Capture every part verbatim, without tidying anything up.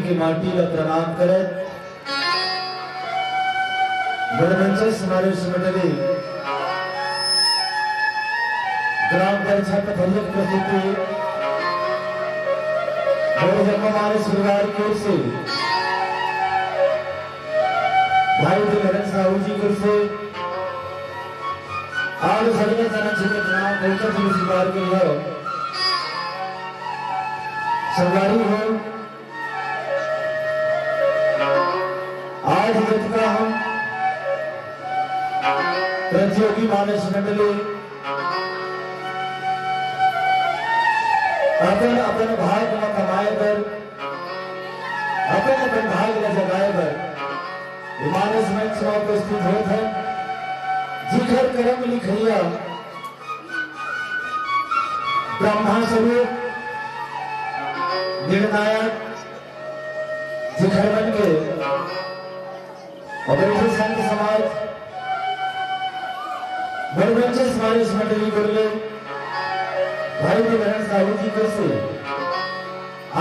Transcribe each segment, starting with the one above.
के माटी ला प्रणाम करत, बड़मंचस मारे सुमंडली, ग्राम बरछा पथरिया के प्रस्तुति, बड़े जम्मा मारे सुरगार की ओर से, भाई दिलहरन साहू जी की ओर से, आप सभी का चरण छू के प्रणाम करके तुम स्वीकार कर लो। संगवारी हो, आज जतका हम प्रतियोगी मानस मंडली अपन अपन भाग म कमाए बर, अपन अपन भाग ल जगाए बर ये मानस मंच म उपस्थित होत हन, जिखर करम लिखइया ब्रह्मा स्वरूप निर्णायक जिखर मन के अउ बड़े संत समाज बड़मंचस मारे सुमंडली गोरले भाई दिलहरन साहू जी कर से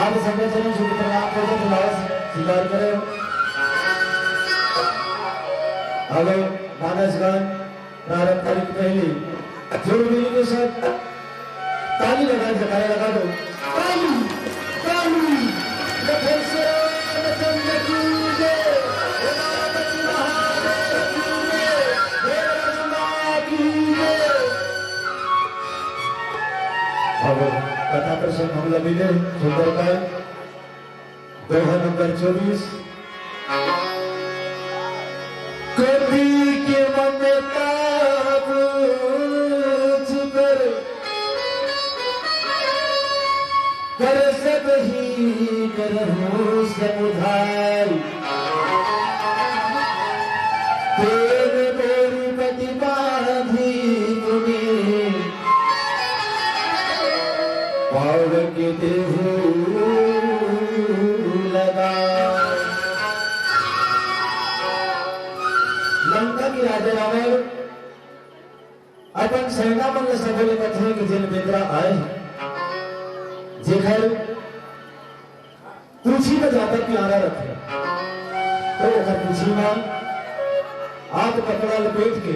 आप संगत जन शुभ प्रणाम को बुलावा स्वीकार करें। अब मानस गान प्रारंभ करे के पहले जोर मिली के साथ ताली लगा, जयकारा लगा दो। ताली, ताली। ये फिर से रामचंद्र की जय, रामचंद्र महादेव की जय, हे रामा की जय। अब कथा प्रसंग हम लबी ले सुंदर का दोहा नंबर चौबीस। कवि के ममता बूझ कर, कर सब ही करहु समुधाय। तेन मोर पति बाँधि तुमि पावक देहु लगाय। लंका के राजा रावण अपन सेना मन ल सबो ले कथे कि जेन बेंदरा आए हे, जेखर पूछी म जादा प्यारा रथे, त ओखर पूछी म आप कपड़ा लपेट के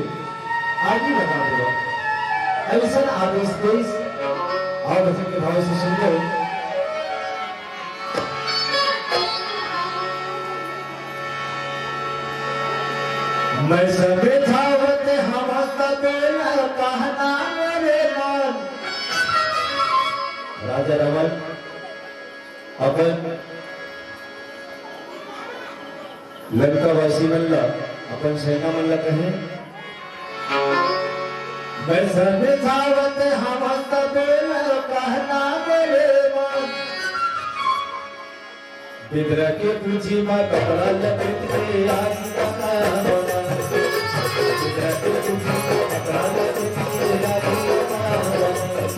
आगी लगा देवव। अइसन आदेश देइस। अउ भजन के भाव से सुन लो। मैं समझावत हँव तबे न कहना रे मन। राजा रावण अपन लंकावासी मन ला, अपन सेना मन ला कहे, मैं समझावत हँव तबे न कहना रे मन। बेंदरा के पूछी म कपड़ा लपेट के आगी लगावव। बेंदरा के पूछी म कपड़ा लपेट के आगी लगावव।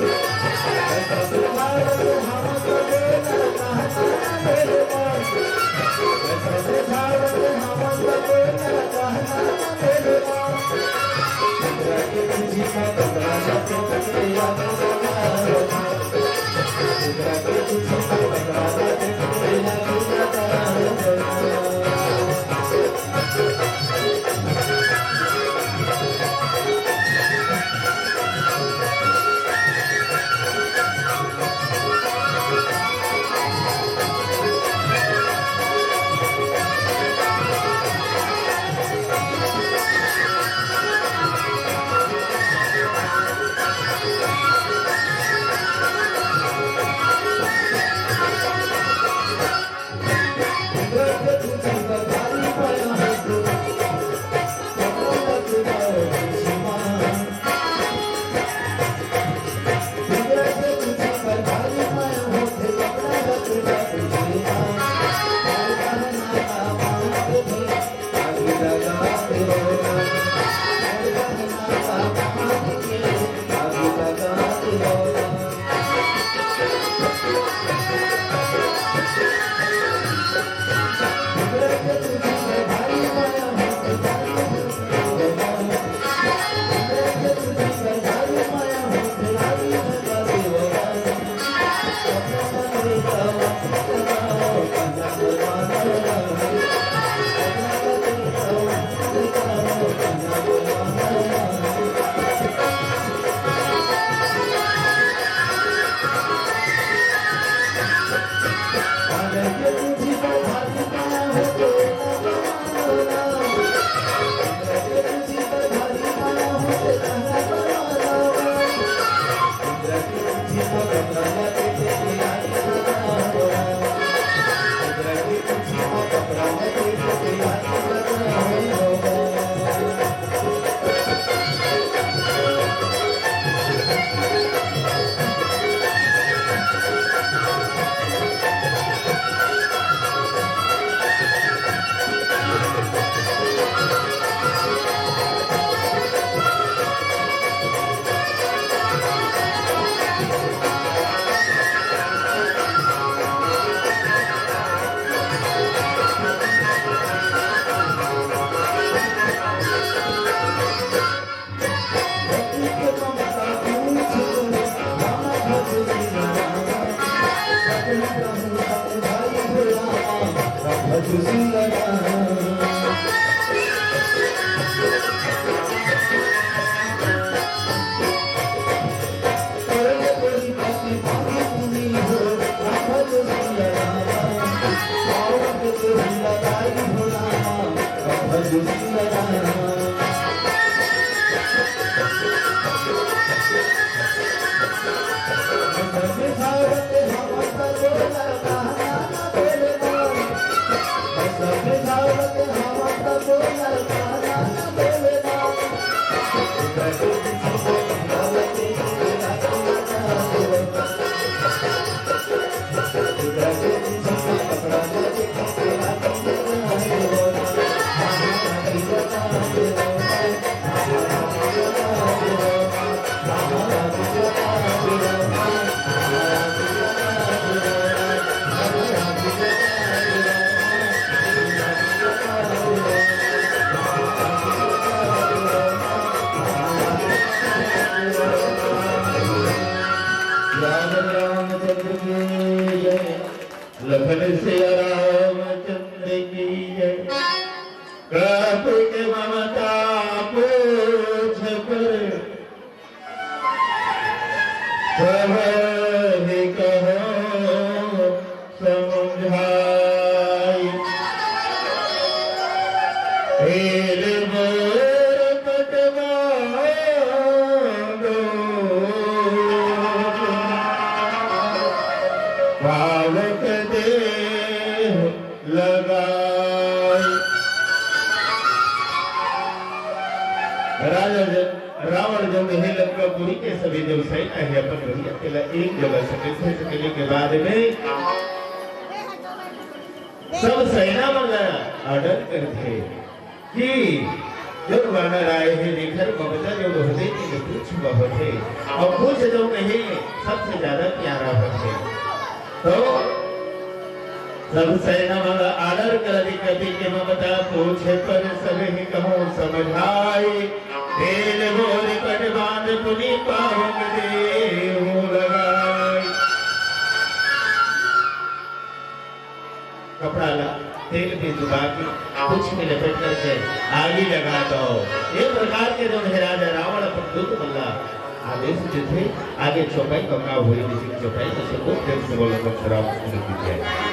राम रामचंद्र की जय। लखन सिया रामचंद्र की जय। कपट ममता पूछ पर, सब ही कहो समझाई। तेल मोर कटवा दो, पावक देह लगाई। राजा जब, रावण जब हे लंकापुरी के सभी देव सेना हे अपन भैया तेला एक जगह सकेत हे, सकेले के बाद में सब सेना मन ला order करथे कि जो वानर आए हे, जेकर ममता जो होथे, तेकर पूछ बहुत हे, अउ पूछ जो कहे सबसे ज्यादा प्यारा होथे। तो सब सेना मन ला order कर दी, कति के ममता पूछ पर, सब ही कहो समझाई। तेल मोर कट बांध पुनि पावक देहु लगाई। कपड़ा ला तेल में डुबा के पूछ में लपेट करके आगी लगा दो। ये प्रकार के जो हे राजा रावण अपन दूत मन ला आदेश देथे, आगे चौपाई कमरा हुई, लेकिन चौपाई में से बहुत देर से बोलो, तो खराब होने की जय।